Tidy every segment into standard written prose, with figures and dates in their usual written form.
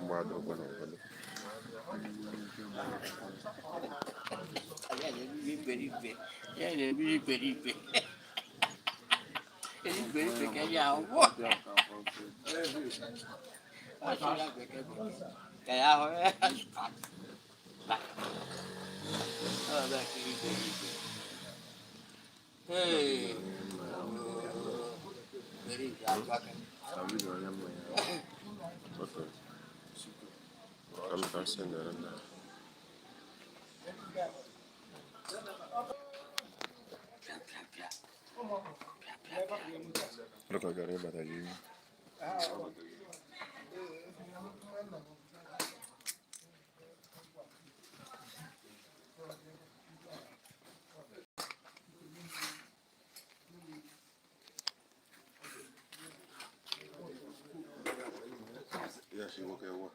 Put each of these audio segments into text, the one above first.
Mgbada ọkwa na ụfọdụ. Ya na-ebiri iberibe. Iberibe ka ya ahụ. Ka ya ahụ ya. Ọ bụ iberibe. Hey. Iberibe agbaka. Sabi na onye mmanya. Okay. Ka m ka m sendere nna. Pịa pịa pịa. Ọ gara ịbata gị ime. Ya shi nwoke nwa.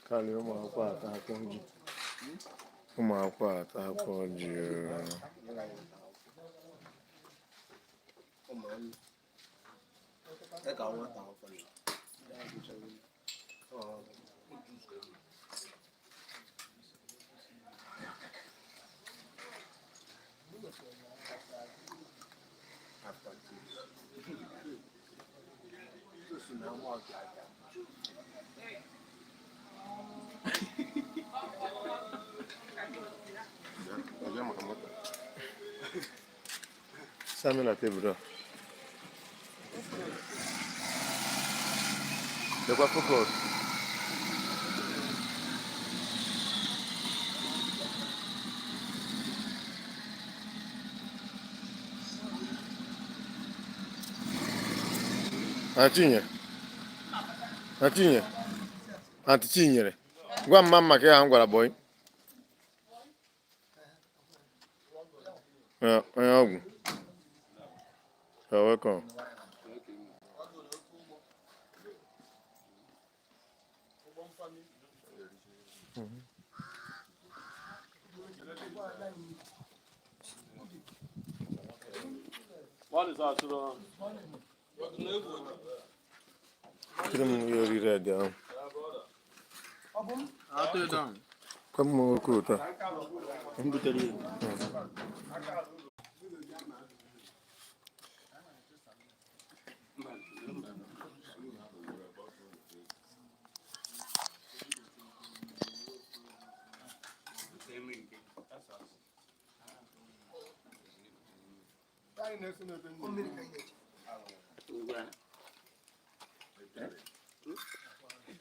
Karịa ụmụ akwụkwọ ata akwụkwọ ji. Ụmụ akwụkwọ ata akwụkwọ ji oo. Ọbịa maka moto. Sami na tebụl a. Lekwa focus. Aunty Chinyere. Aunty Chinyere. Aunty Chinyere. Gwa mma maka ihe m gwara boy. Onye ọgwụ. You're welcome. Kiri m ihe oriri a dị ahụ. Kwe m oke ụtọ. Ngwa.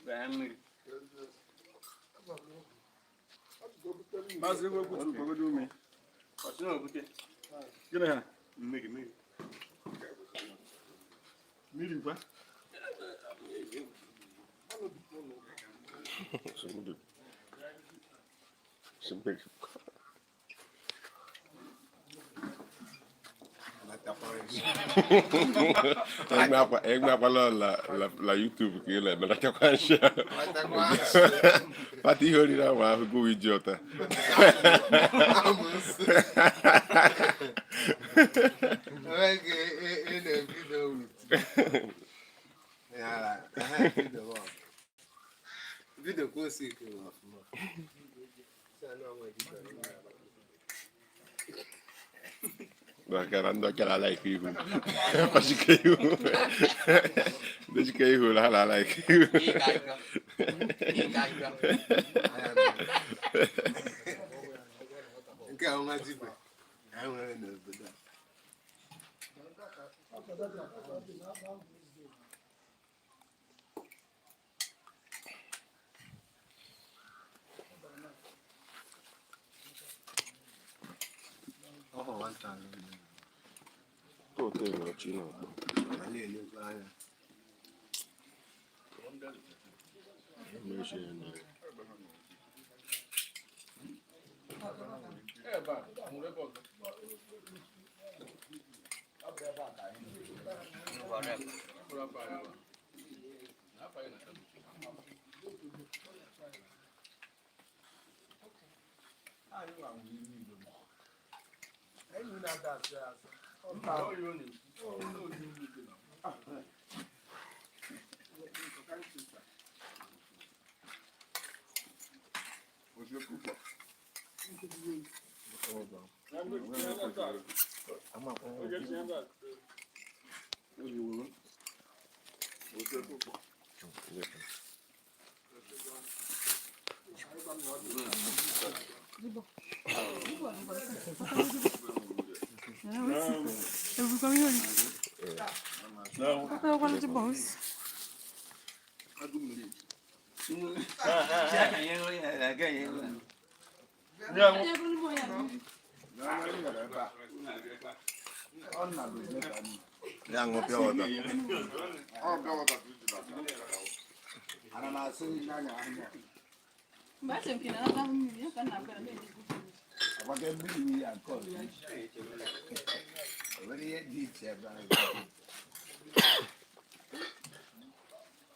Gbaa mmiri. Ọsị na obute. Gịnị ha? Mmiri mmiri. Mmiri kwa? Simple. Egbe akwala la YouTube ka ị na-emenatakwa nshi. Pata ihe oriri ahụ ahụ gụwa iji ọta. Video ka o si kere ọfụma. Maka na ndị ọcha na-alaiki ihu. Pachike ihu. Ndị chike ihu na ha na-alaiki ihu. Ị ga-ajọ. Ị ga-ajọ. Nke a nwa dibịa anyị nwere n'obodo a. Họteelụ ọchị na-akpọ. Ma na-elekwa anya. Mechie na Ebe a, nwere ebe ọzọ. Mkpụrụ afọ anyị ebe a. Afọ anyị na-ata. Ya ṅụọ pure water. Ana m asị gị na anya. Agbake mmiri ya nke ọzọ. O nwere ihe dị iche ebe ahụ.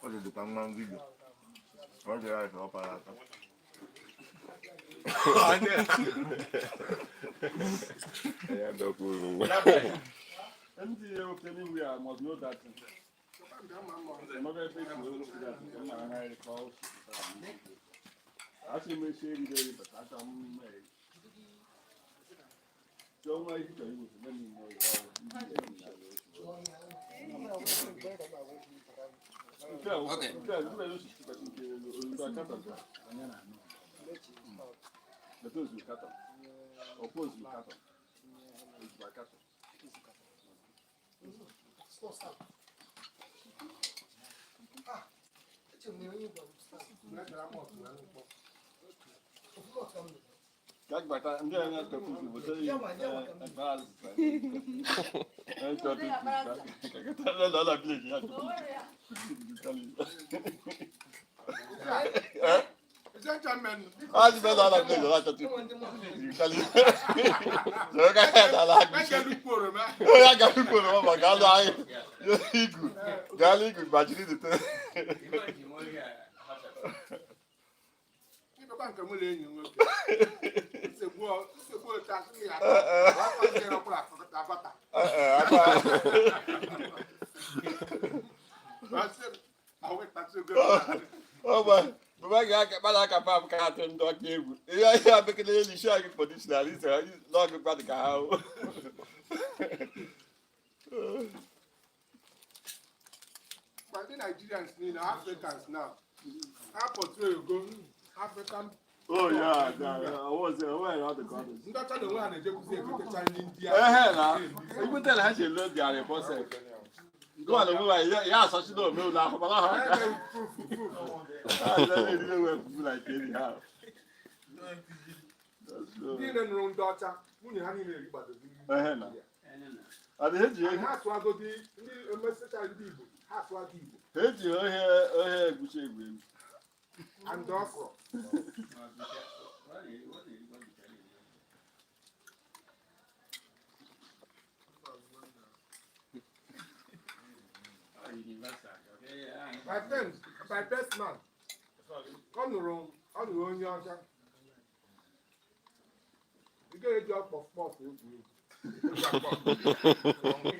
Ọ dịdịkwa mma vidio. Ọ dị ya ka ọ para aka. Ya dọkwuru nwa. Anything you obtaining we are must know that. Asị m esi eriri eri but aka m mee. Chọọ nwa ihe chọrọ igbochi mee n'ime nke a nke a nke a nke ozugbo akatọ ka anya na-anụ. Bete ozugbo katọ. Ọkwa ozugbo katọ. Ozugbo akatọ. Kagbata ndị a na-atọ puku bụ sị Ịdọba nke mụ na enyi m nwoke. Nsogbu nsogbu otu asị ya. Ọ akọta. Baba ga-aka kpara aka pam ka atụ ndị ọka egwu. Ihe ahịa abekele elu isi anyị pọdishna alisa n'ọgụ mmadụ ka ha hụ. But ndị Nigerians niile, Africans now, ha portray go African. Oh yeah, yeah, yeah. I was there. Where are the brothers? Ndị ọcha na onwe ha na-ejekwuzi egotecha nri ndị a. Ehe na, ekwentị ha si elo dị arị bọsẹ̀. Nke a na onwe ya ya asọchi na ome ụlọ ahụ mana ha Ha aka. enweghị proof, proof. Ha na-eri ewe fufu like anyhow. Ndị niile nụrụ ndị ọcha, nwunye ha niile erigbadozi nri. Ehe na. Adị ha eji Ha asụagodi ndị emesịcha ndị Igbo, ha asụago Igbo. Ha eji ohe ohe egwuchi egwu egwu. And okra. My friend, my best man, ọ nụrụ onye ọcha. Ị ga-eji ọkpọ kpọf egwu egwu.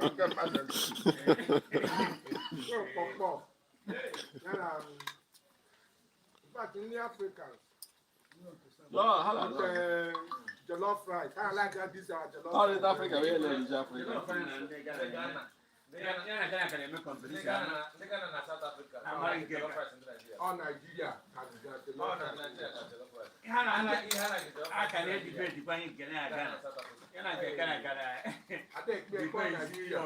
Nke mmadụ. Kpọf kpọf. Ya na, in fact, ndị Africans, No, ha na with, jollof rice, ha like that this our jollof Ọ dị rice. Africa wee na-eriji Africa. Ọ Nigeria ka jollof rice. Ada ekpe ekpe Nigeria.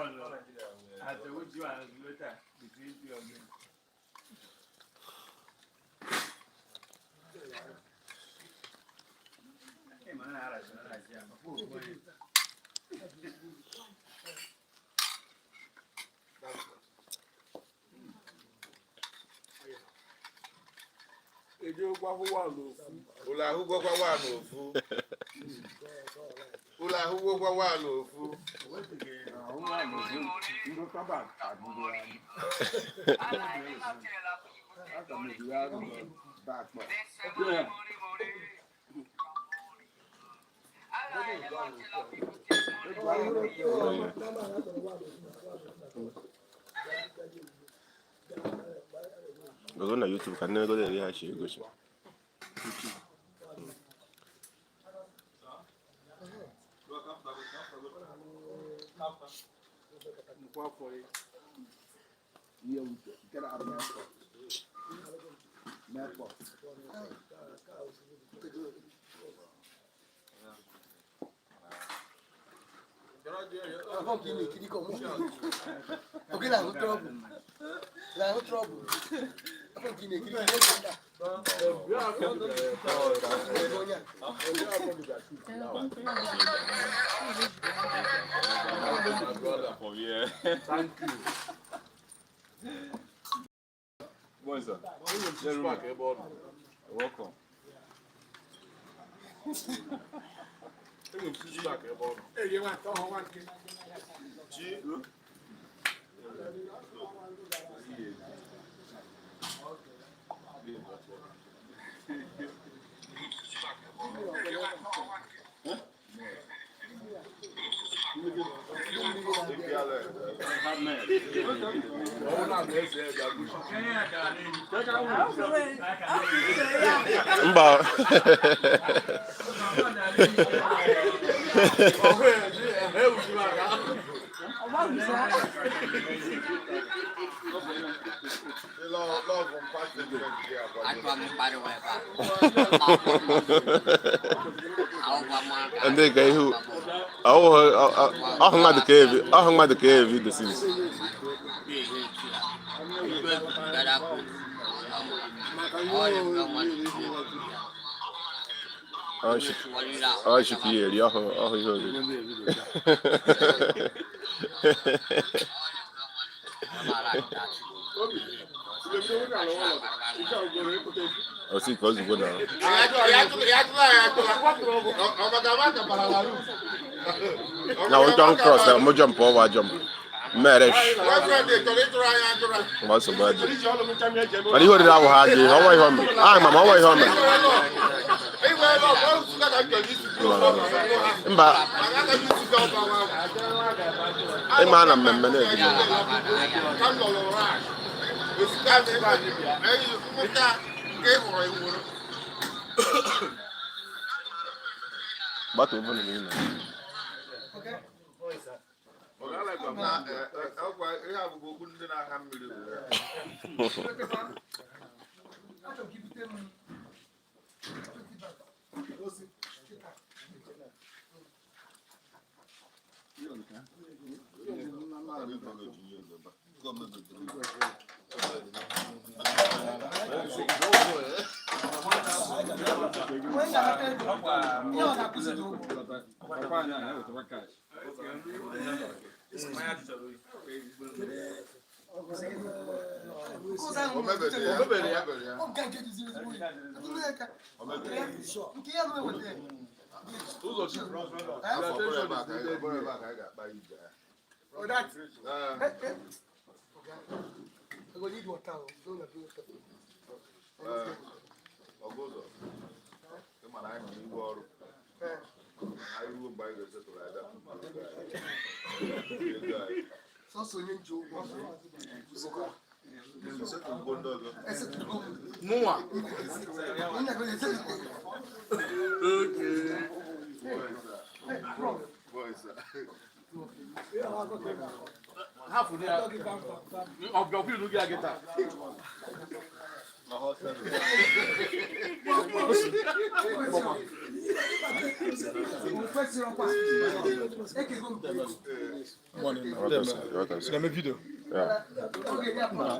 Eje gwa hụwa n'ofu. Ụlọ ahụgwọkwa wa n'ofu. Ụlọ ahụgwọkwa wa n'ofu. Gogo na YouTube ka nne ego eri ha chi egosi. Oge na-ahụ trọbụl. Na-ahụ trọbụl. Afọ nke ị na-ekiri ka ị na. Onye a. Thank you. Boys, sir. Welcome. Erie nwa atọ ọhụrụ nwa nke. Mba. Ndị ka ihu ọhụ mmadụ ka evi ọhụ mmadụ ka evi the series. Ọ shiki ya eri ọhụ ọhụ ihe oriri. Osi ka ozugbo na. Na o jump cross na mo jump over jump. Mere. Mgbe nsogbu adị. Mana ihe oriri ahụ ha adịghị, ọnwa ihe o mere. Ah, mama, ọnwa ihe o mere. Mba, ịma na mmemme na-ebi gbata ovu na ị na. Ihe a bụkwa okwu ndị na-agha mmiri. Achọrọ ka ibute m 20 bag. Onye ga-anata ego, ihe ọ ga-akwụsị gị ụgwọ. Ụzọ ahụ O mebere ya. Ọ nke nke dịziri ezigbo oyi. Atụrụ ya ka nke ya nụ eweta ya. Afọ bụrụ ebe a ka anyị ọ bụrụ ebe a ka anyị ga-akpa ije ya. Oh, that. Ee. Eh, eh. Okay. I go need water. Oh. Don't let me water. Ee, ọgụ ụzọ. Ị ma na anyị nọ n'ihu ọrụ. Eh. Anyị ruo mgbe anyị ga-esetụrụ anyị bịa tụpụ ego anyị. Ego anyị. Sọsọ onye nji ụgwọ. Setụlụgo ndị ọzọ. Esetụlụgo m. Mụnwa. Onye na-agụ esetụlụgo m. Boys, ah. Hafụ ya. Ọbịa ilu gị agịta. Ekego m ego. Welcome, sir. Welcome, sir. Na-eme vidio. Yeah. Oge ya pụrụ.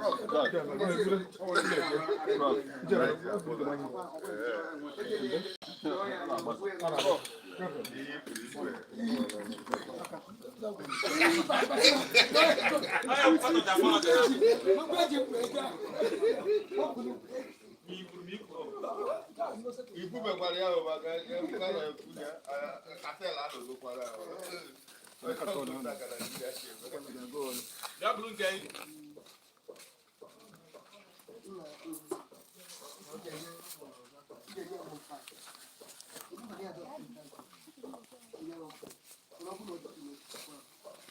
Ikwubekwara ya bụ maka ekwuka na ekwu ya, kasel anọgokwara ya. Bịa bụrụ nke anyị.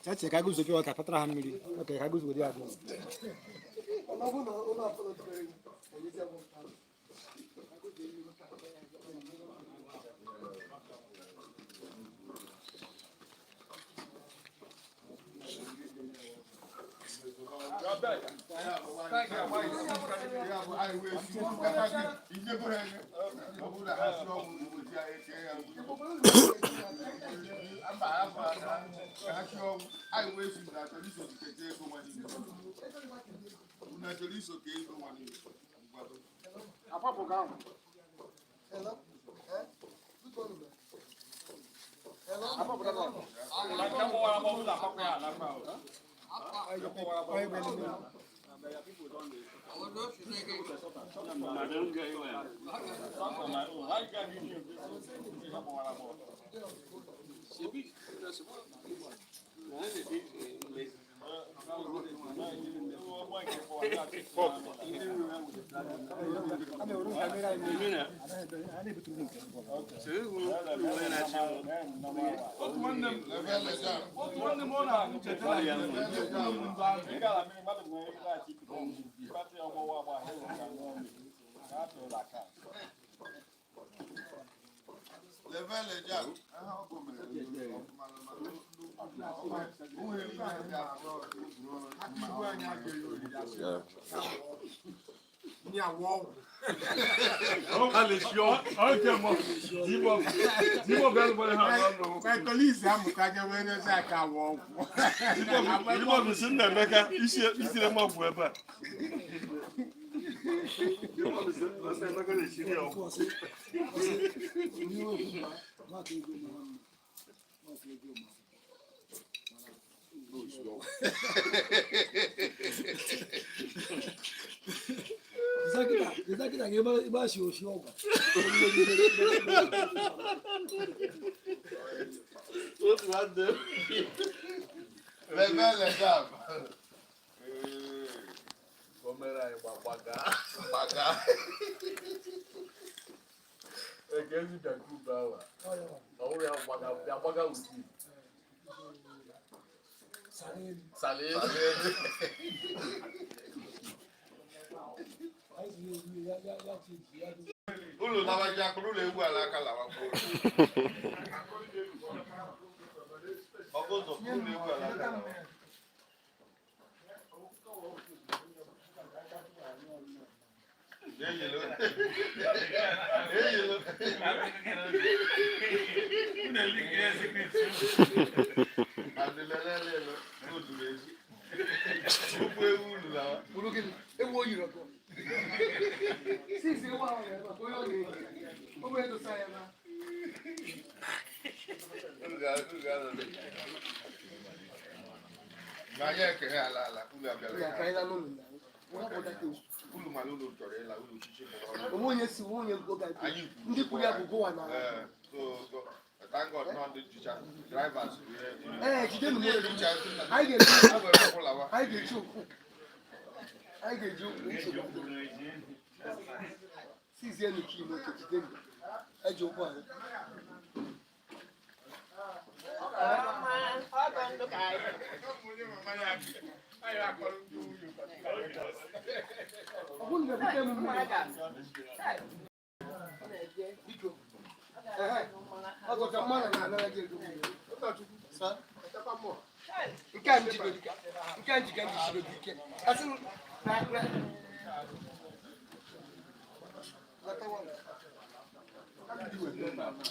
Chache ka guzo pịa ka patara ha mmiri. Okay, ka guzo ya agụ. Nke gbawara agbawa ụlọ akwakwa ya ala mma o. Otu nwanne m otu nwanne m ọ na-echeta na ya Polisi amụta ga wee nyezi aka awọ ọgwụ. Igbo nna Emeka isire m ọgwụ ebe a. Igbo Emeka na-esiri ya ọgwụ. Zakita ga ebe a shi oshi ọgwụ. Otu nwanne m. Levele jam. O mere anyị gbagbaga. Gbaga. Eke ezi bịa nke ube ahụ a. Ọ bụrụ ya gbaga bịa gbaga uju. Sala elu. Ụlọ lawaji akụrụ ụlọ egwu ala aka lawa ọgụ ụzọ ụlọ egwu ala aka lawa. Eyilo. Eyilo. Adịlelelele n'otu ezi. Ụkwụ ewu ụlọ lawa. Bụrụ gịnị? Ewu o yiri ọgụ. Sisi ewu ahụ ya ebe a, onye ọ na-eyi. O wee dosa ya na. Unu ga-anọ. Ma anyị ekeghe ala ala unu abịala. Ya ka anyị laa n'ụlọ na. Nwa bụ data osu. Unu mara unu chọrọ ịla unu chichi mụrụ ọrụ. Onwe onye si onwe onye go ga Anyị kwuru. ndị kwuru ya bụ gowa na. Ee, so thank God nọ ndị jicha drivers. Ee, jidenu m olu. Jicha Anyị ga-eji ha were ọkwụlawa. anyị ga-eji ụkwụ. Anyị ga-eji ụkwụ nsogbu. Sizie nu kii moto jidenu. Eji ụkwụ anyị. Ọ bụrụ na ebute m mmiri. Biko. Ehe. Ọzọ ka mmadụ na-anara gị ego mmiri. Sa? Nke a njigoro nke a njiga njigoro gị ike. Asị m na na. Latawa m.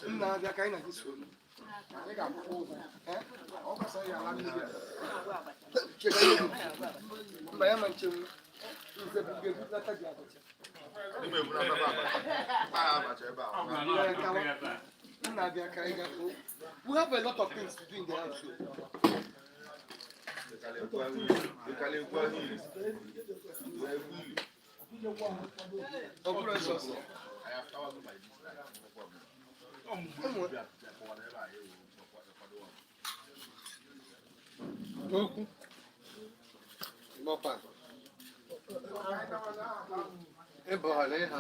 Nna abịa ka anyị na gị soro. Anyị ga-akwụkwọ ụgwọ. Eh? Ọ gbasara ya ala mmiri a. Chega ego. Mba ya ma nchenwu. Nze bụ ga-ebulata gị abacha. Ime eburu abacha abacha. Mkpa abacha ebe a. Nna abịa ka anyị ga. We have a lot of things to do in the house. Dịkala egwu ahụ ili. Dịkala egwu ahụ ili. Egwu ili. Ọ bụrụ sọsọ. Okwu. Gbọkwa. Ịbọọlụ ịha.